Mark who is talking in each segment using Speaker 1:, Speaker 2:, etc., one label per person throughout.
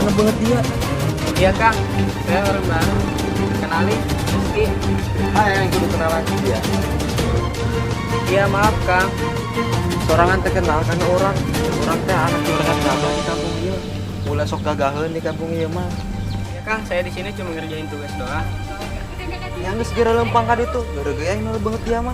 Speaker 1: Anu beungeut dia.
Speaker 2: Iya Kang, saya orang baru. Kenalin, Rizky.
Speaker 1: Ah, yang kudu kenalan dia.
Speaker 2: Iya maaf Kang.
Speaker 1: Sorangan terkenal karena orang orang teh anak juragan gabah di kampung ieu. Ulah sok gagaheun di kampung ieu mah.
Speaker 2: Ya Kang, saya di sini cuma ngerjain tugas doang.
Speaker 1: Yang geus geura lempang ka ditu, gara-gara aing nu beungeut dia mah.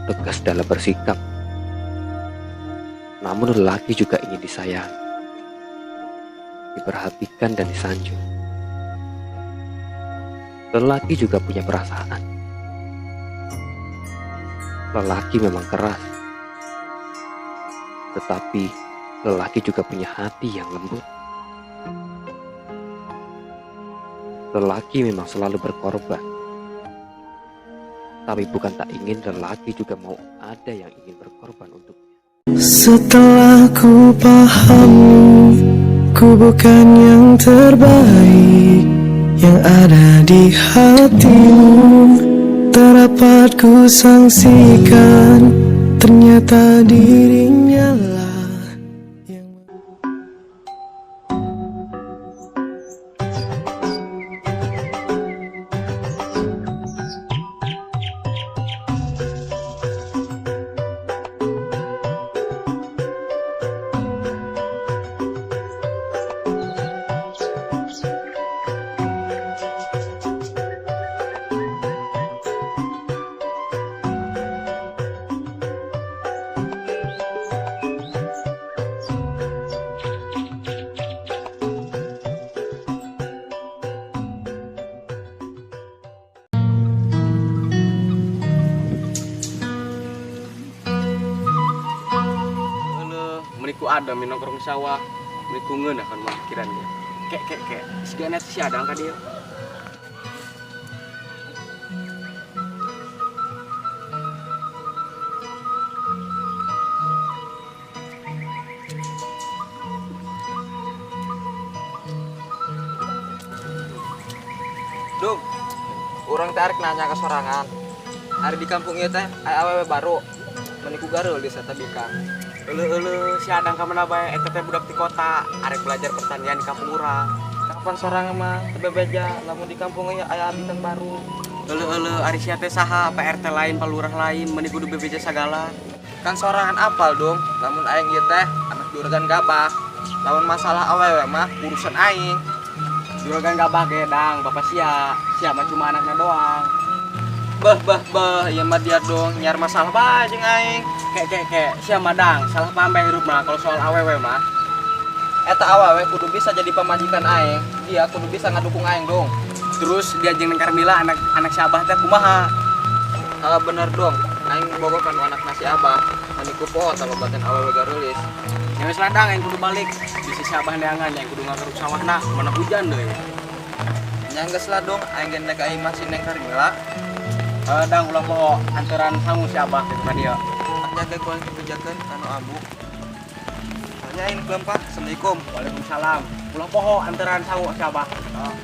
Speaker 3: Tegas dalam bersikap. Namun lelaki juga ingin disayangi, diperhatikan dan disanjung. Lelaki juga punya perasaan. Lelaki memang keras, tetapi lelaki juga punya hati yang lembut. Lelaki memang selalu berkorban, tapi bukan tak ingin lelaki juga mau ada yang ingin berkorban untuknya.
Speaker 4: Setelah ku pahami, ku bukan yang terbaik yang ada di hatimu. Tak dapat ku sangsikan, ternyata dirinya lah yang.
Speaker 2: Euleuh, meni ku Adam nongkrong sawah. Meni ku ngeunah kan mah pikiran dia. Kek kek kek, sigana si Adang ka dieu.
Speaker 1: Dung, urang teh arek nanya ke sorangan. Ari di kampung ieu teh aya awewe baru. Meni ku gareulis eta bikang.
Speaker 2: Euleuh euleuh, si Adang ka mana bae eta teh budak ti kota, arek belajar pertanian di kampung urang.
Speaker 1: Kapan sorangan mah teu bebeja lamun di kampung ieu aya bikang baru.
Speaker 2: Euleuh euleuh, ari sia teh saha, Pak RT lain, Pak Lurah lain, meni kudu bebeja sagala.
Speaker 1: Kan sorangan apal dong, lamun aing ieu teh anak juragan gabah. Lamun masalah awewe mah urusan aing.
Speaker 2: Juragan gabah ge dang, bapak sia. Sia mah cuma anaknya doang.
Speaker 1: Beh beh beh, ieu mah dia dong nyiar masalah bae jeung aing.
Speaker 2: Kek kek kek, sia mah dang, salah paham bae hirup mah kalau soal awewe mah.
Speaker 1: Eta awewe kudu bisa jadi pamajikan aing, dia kudu bisa ngadukung aing dong.
Speaker 2: Terus dia jeung Neng Karmila anak anak si Abah teh kumaha?
Speaker 1: Kalau bener dong, aing bogoh kan anak nasi Abah. Meni ku poho talobakeun awewe gareulis.
Speaker 2: Nya geus lah dang, aing kudu balik. Bisi si Abah neangan yang kudu ngakeruk sawahna, mana hujan deui.
Speaker 1: Nya geus lah dong, aing ge nek aing masih Neng Karmila.
Speaker 2: Eh dang ulah poho anteran sangu si Abah teh ka dieu.
Speaker 1: Jaga ku aing dibejakeun kanu ambu. Tanya aing kelempah, Assalamualaikum.
Speaker 2: Waalaikumsalam. Ulah poho anteran sangu si Abah.
Speaker 1: Oh.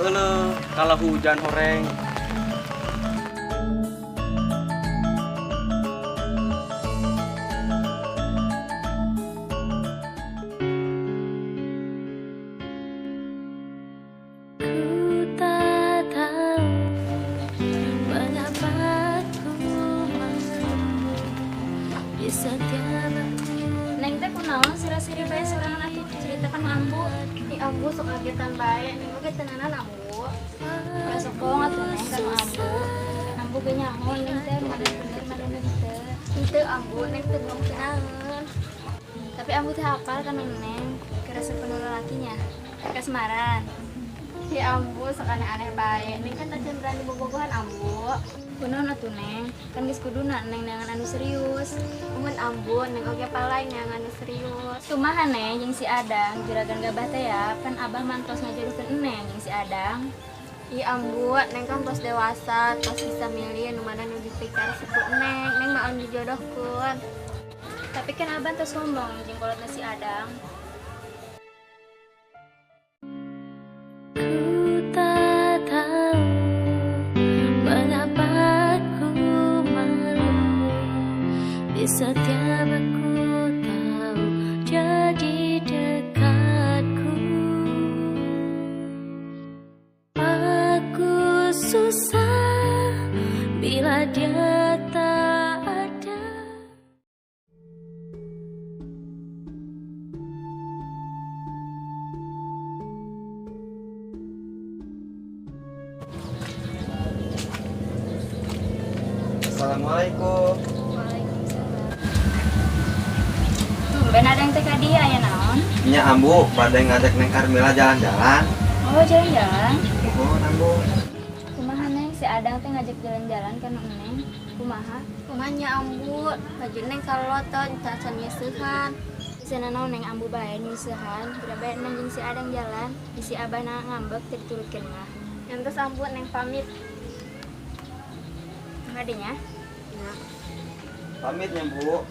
Speaker 2: Euleuh, kalau hujan horeng.
Speaker 5: Ku tak tahu mengapa ku malu di setiap aku.
Speaker 6: Neng teh kunaon sira-siri bae sorangan atuh ceritakan ambu.
Speaker 7: Ih ambu sok kagetan bae, neng oge teu nanan ambu.
Speaker 6: Ulah sok bohong atuh neng kanu ambu. Ambu ge nyaho neng teh mana bener mana teu.
Speaker 7: Henteu ambu, neng teu bohong teu naon.
Speaker 6: Tapi ambu teh hafal kan Neng, kerasa penuh lelakinya. Kasmaran.
Speaker 7: Ya ambu, sok aneh-aneh bae. Neng kan tacan berani bobogohan ambu.
Speaker 6: Kunaon atuh Neng? Kan geus kuduna Neng neangan anu serius.
Speaker 7: Mun ambu, Neng oge palai neangan anu serius.
Speaker 6: Kumaha Neng jeung si Adang, juragan gabah teh ya, pan abah mantos ngajodohkeun Neng jeung si Adang.
Speaker 7: Ih ambu, Neng kan tos dewasa, tos bisa milih nu mana nu dipikaresep ku Neng. Neng mah anu dijodohkeun.
Speaker 6: Tapi kan abah tos ngomong jeung kolotna si Adang.
Speaker 5: Ku tak tahu mengapa aku malu di setiap aku tahu jadi dekatku. Aku susah bila dia tak ada.
Speaker 1: Assalamualaikum.
Speaker 6: Waalaikumsalam. Tumben ada yang teh ka dieu aya naon?
Speaker 1: Nya ambu bade ngajak Neng Karmila jalan-jalan.
Speaker 6: Oh, jalan-jalan.
Speaker 1: Muhun ambu.
Speaker 6: Kumaha Neng si Adang teh ngajak jalan-jalan ka nu Neng? Kumaha?
Speaker 7: Kumaha nya ambu, baju Neng kaloton tacan nyeusehan.
Speaker 6: Bisa nanaon Neng ambu bae nyeusehan, geura bae Neng jeung si Adang jalan, bisi abahna ngambek teu diturutkeun mah.
Speaker 7: Nyantos ambu, Neng pamit.
Speaker 6: Adanya?
Speaker 7: Nah.
Speaker 1: Pamit nya, Bu.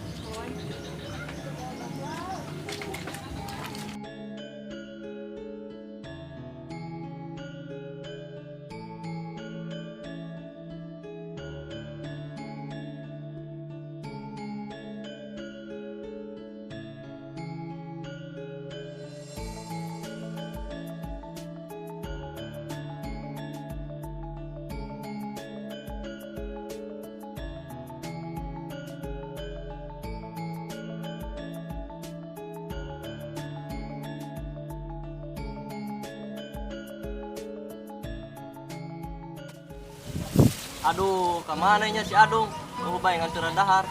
Speaker 8: Aduh, kemana nya si Adung? Oh, bae nganturan dahar.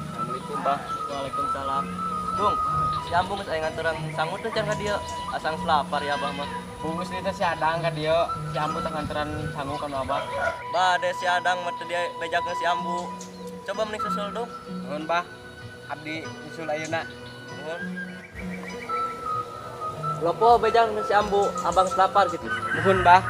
Speaker 8: Assalamualaikum, Bah. Waalaikumsalam. Dung, si Ambu geus aya nganturan sangut teh can ka dieu. Asang selapar ya Abah mah.
Speaker 2: Bungus ieu teh si Adang ka dieu. Si Ambu teh nganteran sangu ka nu Abah.
Speaker 8: Bade si Adang mah teu dia bejakeun si Ambu. Coba mending susul, Dung.
Speaker 2: Nuhun, Bah. Abdi nyusul ayeuna.
Speaker 8: Nuhun. Lopo bejang si Ambu, abang selapar gitu.
Speaker 2: Nuhun, Bah.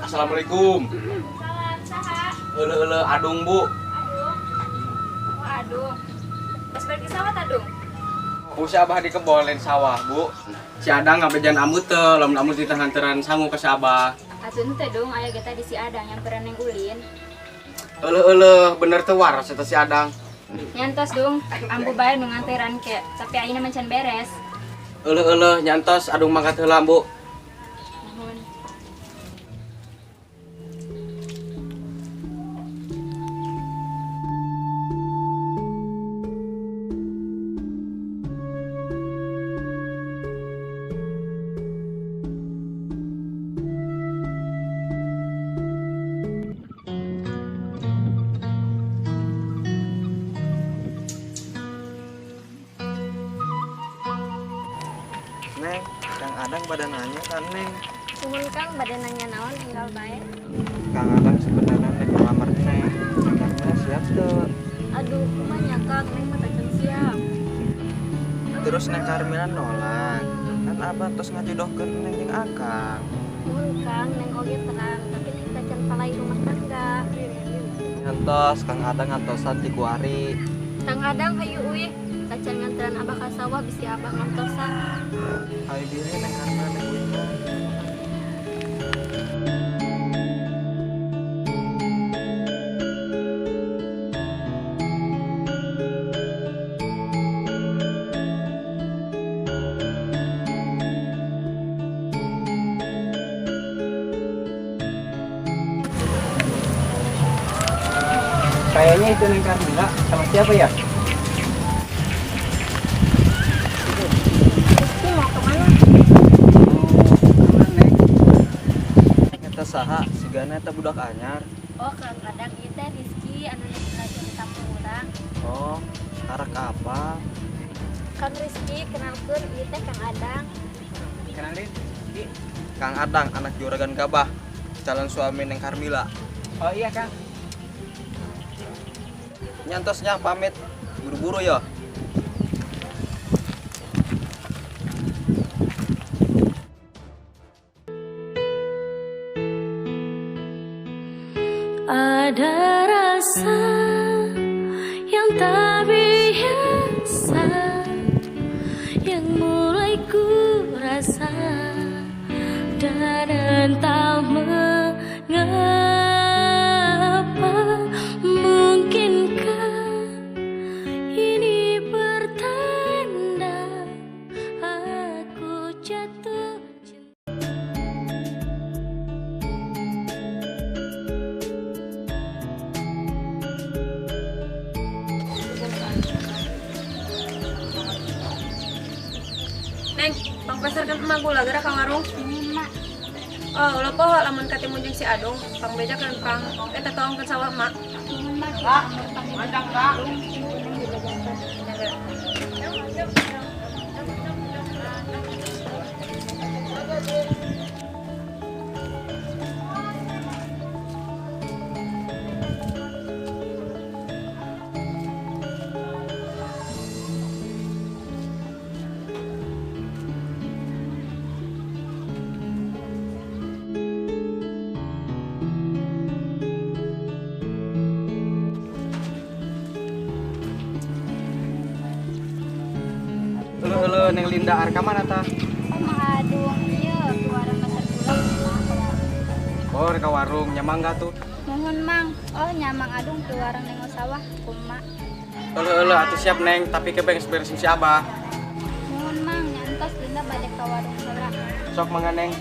Speaker 2: Assalamualaikum.
Speaker 6: Salam, saha?
Speaker 2: Euleuh-euleuh Adung, Bu.
Speaker 6: Adung. Oh, Adung. Pas balik ke sawah Adung.
Speaker 2: Bu, si Abah di kebon lain sawah, Bu. Si Adang ngabejan ambu teu, lamun ambu ditah nganteran sangu ka si Abah.
Speaker 6: Atuh henteu dong, aya ge tadi si Adang nyamperan Neng ulin.
Speaker 2: Euleuh-euleuh bener teu waras eta si Adang.
Speaker 6: Nyantos dong, ambu bae nu nganteran ke, tapi ayeuna mah can beres.
Speaker 2: Euleuh-euleuh nyantos Adung mangkat heula, Bu.
Speaker 6: Nuhun.
Speaker 1: Neng, Kang Adang pada nanya kan, Neng.
Speaker 7: Nuhun Kang, bade nanya naon enggal bae.
Speaker 1: Kang Adang sebenarnya nek ngelamar Neng. Neng Karmila siap teu?
Speaker 7: Aduh, kumaha nya Kang, Neng mah tacan siap.
Speaker 1: Terus Neng Karmila nolak. Kan Abah tos ngajodohkeun Neng jeung Akang.
Speaker 7: Nuhun Kang, Neng oge terang, tapi Neng tacan palai rumah tangga.
Speaker 1: Ngantos Kang Adang ngantosan ti kuari.
Speaker 7: Kang Adang hayu uih, tacan nganteran Abah ka sawah bisi Abah ngantosan.
Speaker 1: Hayu bilih Neng Karmila nek uih mah. Kayaknya itu Neng Karmila sama siapa ya?
Speaker 7: Rizky mau kemana?
Speaker 1: Kemana, Neng? Eta saha? Sigana eta budak anyar.
Speaker 7: Oh, Kang Adang ieu teh Rizky anu belajar di kampung urang.
Speaker 1: Oh, karak apa?
Speaker 7: Kang Rizky, kenalkeun ieu teh Kang Adang.
Speaker 1: Kenalin, Kang Adang, anak juragan Gabah, calon suami Neng Karmila.
Speaker 9: Oh iya, Kang.
Speaker 1: Nyantosnya pamit buru-buru ya.
Speaker 5: Ada rasa yang tak biasa yang mulai ku rasa dan entah mengapa, mungkinkah ini pertanda aku jatuh cinta.
Speaker 10: Neng, pangpeserkeun emak gula geura ka warung.
Speaker 6: Ini mak.
Speaker 10: Oh, ulah poho lamun katimu jeung si Adung, pangbejakeun pang eta toongkeun sawah emak.
Speaker 6: Nuhun mak, kita ambil pamit ke warung, Neng dibejakeun.
Speaker 2: Halo, halo, Neng Linda, arek ka mana tah?
Speaker 6: Oh, Mang Adung, ieu ke warung pasar gula kumaha ka warung.
Speaker 2: Oh, rek ka warung, nya mangga tuh.
Speaker 6: Nuhun Mang. Oh, nya Mang Adung ke warung nengok sawah kumaha.
Speaker 2: Halo, halo, atuh siap Neng, tapi ke beng beresin si Abah.
Speaker 6: Nuhun Mang, nya entos Linda balik ka warung heula.
Speaker 2: Sok mangga Neng.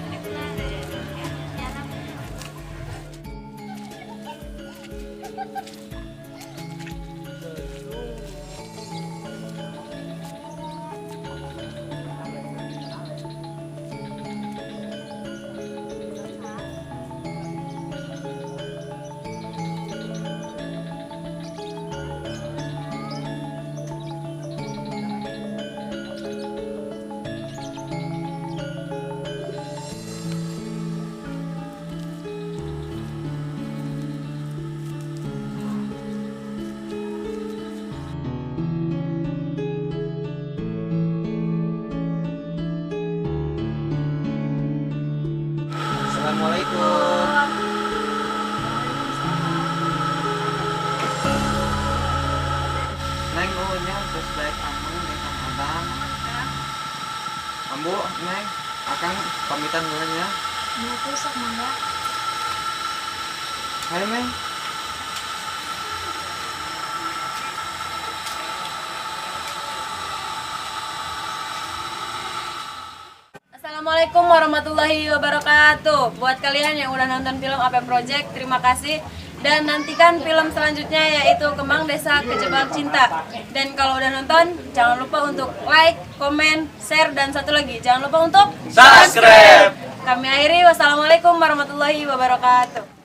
Speaker 1: Assalamualaikum. Neng, nuhunnya terus baik ambu Neng Kang Abang. Ambu, Neng, Akang pamitan dulu ya.
Speaker 6: Nya tuh sok mangga.
Speaker 1: Hai Neng.
Speaker 10: Assalamualaikum warahmatullahi wabarakatuh. Buat kalian yang udah nonton film AP Project, terima kasih. Dan nantikan film selanjutnya yaitu Kembang Desa Kejebak Cinta. Dan kalau udah nonton, jangan lupa untuk like, komen, share, dan satu lagi, jangan lupa untuk
Speaker 2: Subscribe.
Speaker 10: Kami akhiri, wassalamualaikum warahmatullahi wabarakatuh.